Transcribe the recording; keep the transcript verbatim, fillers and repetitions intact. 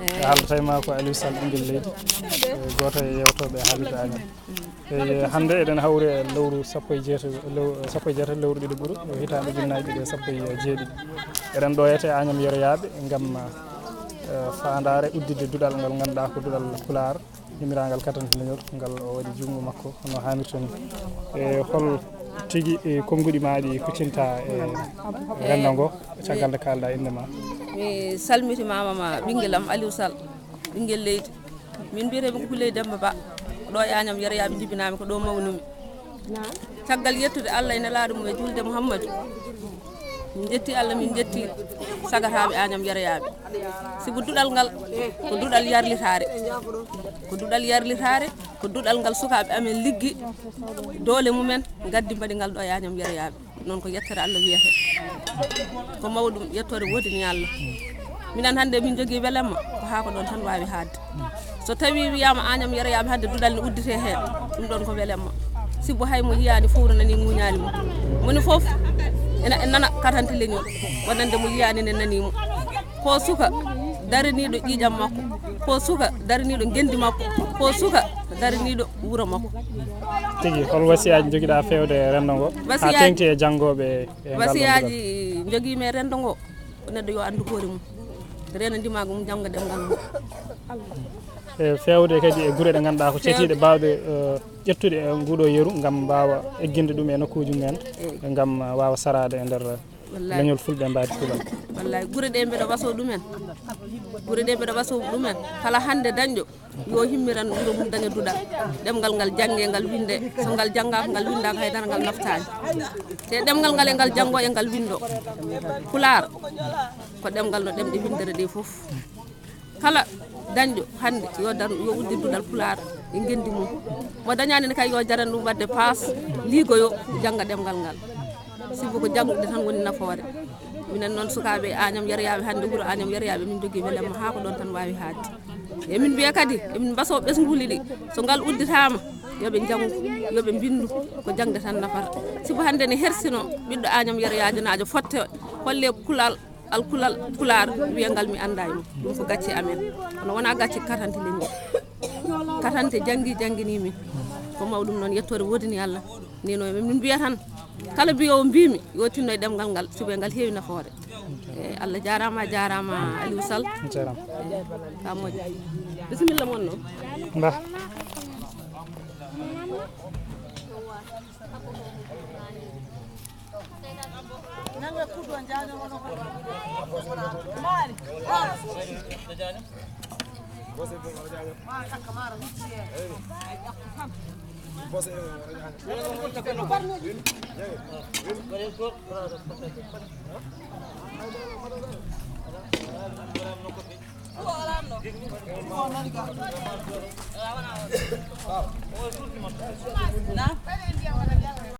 E haaldata e maa ko Aliou Sall, ɓinngel leydi, e gooto e yewtooɓe haalirde Añam. E hannde eɗen hawri e lewru sappo e jeetati, lew-, sappo e jeetati lewru ɗiɗi ɓuru hitaande ujunnaji ɗiɗi e sappo e jeeɗiɗi. Eɗen ɗo e Añam Yeroyaaɓe ngam, eh, faandaare udditde duɗal ngal ngannduɗaa ko duɗal Pulaar, inndiraagal Katante Leñol, ngal o waɗi junngo makko no haamirta ni. E hol tigi, e, konnguɗi maa ɗi kuccinta e renndo ngo, caggal nde kaalɗaa innde maa? Mi salmitimaama ma ɓinngel am Aliou Sall, ɓinngel leydi. Min mbiyetee mi ko Kuley Demmba Ba, ɗo e Añam Yeroyaaɓe njibinaami ko ɗo mawnumi. Caggal yettude Allah e Nelaaɗo mum e juulde Muhammadu, min njetti Allah, min njetti sagataaɓe Añam Yeroyaaɓe. Sibu duɗal ngal ko duɗal yarlitaare, ko duɗal yarlitaare, ko duɗal ngal sukaaɓe amen liggi doole mumen, ngaddi mbaɗi ngal ɗo e Añam Yeroyaaɓe. Noon ko yettere Allah wiyete. Ko mawɗum, yettoore woodini Allah. Minen hannde min njogii welemma, ko haa ko ɗoon tan waawi haaɗde. So tawii wiyaama Añam Yeroyaaɓe hannde duɗal ne udditee heen, ɗum ɗoon ko welemma. Sibu hay mo yiyaani fowru nanii ŋuuñaali mum. Moni fof ena, ena nana Katante Leñol, wonande mo yiyaani ne nanii mo. Ko suka daraniiɗo ƴiiƴam makko, ko suka daraniiɗo ngenndi makko, ko suka daraniiɗo wuro makko. Tigi, hol wasiyaaji njogiɗaa feewde renndo ngo? Haa teeŋti e janngooɓe e ngal ɗoon duɗal? Wasiyaaji njogiimi e renndo ngo, ko neɗɗo yo anndu hoore mum, reena ndimaagu mum, jannga ɗemngal mum. E feewde kadi e gure ɗe ngannduɗaa ko cetiiɗe baawɗe, eh, ƴettude e nguɗo yeru ngam mbaawa egginde ɗum e nokkuuji mumen, ngam, eh, waawa saraade e nder, eh, leñol fulɓe mbaadi fulal. Wallaahi, gure ɗe mbeɗa wasoo ɗumen. Gure ɗe mbeɗa wasoo ɗumen. Kala hannde dañɗo yo himmiran wuro mum, daña duɗal. Ɗemngal ngal janngee, ngal winndee. So ngal janngaaka, ngal winndaaka, hay dara ngal naftaani. Te ɗemngal ngal e ngal janngoo, e ngal winndoo. Pulaar ko ɗemngal no ɗemɗe winndere ɗe fof. Kala dañɗo hannde yo dar, yo uddir duɗal Pulaar e ngenndi mum. Mo dañaani ne kay yo jaran ɗum waɗde paas, liigoyo, jannga ɗemngal ngal. Sibu ko janngude tan woni nafoore. Minen noon sukaaɓe Añam Yeroyaaɓe hannde, wuro Añam Yeroyaaɓe, min njogii welemma haa ko ɗoon tan waawi haaɗde. Emin mbiya kadi, emin mbasoo ɓesnguuli ɗi, so ngal udditaama, yo ɓe njanngu, yo ɓe mbinndu, ko jaŋde tan nafata. Sibu hannde ne hersinoo ɓiɗɗo Añam Yeroyaajo naajo fotte holle kulal, alkulal Pulaar, wiya ngal mi anndaa e mum. Ɗum ko gacce amen. Kono wonaa gacce Katante Leñol. Katante janngi, jannginii min. Ko mawɗum noon, yettoore woodini Allah. Ni no min mbiya tan, kala mbiyoowo mbiimi, yo tinno e ɗemngal ngal, sibu ngal heewi nafoore. E, Allah jaaraama, a jaaraama Aliou Sall. Jaaraama. E, ka moƴƴi. Bisimilla mon noon. Mbaa.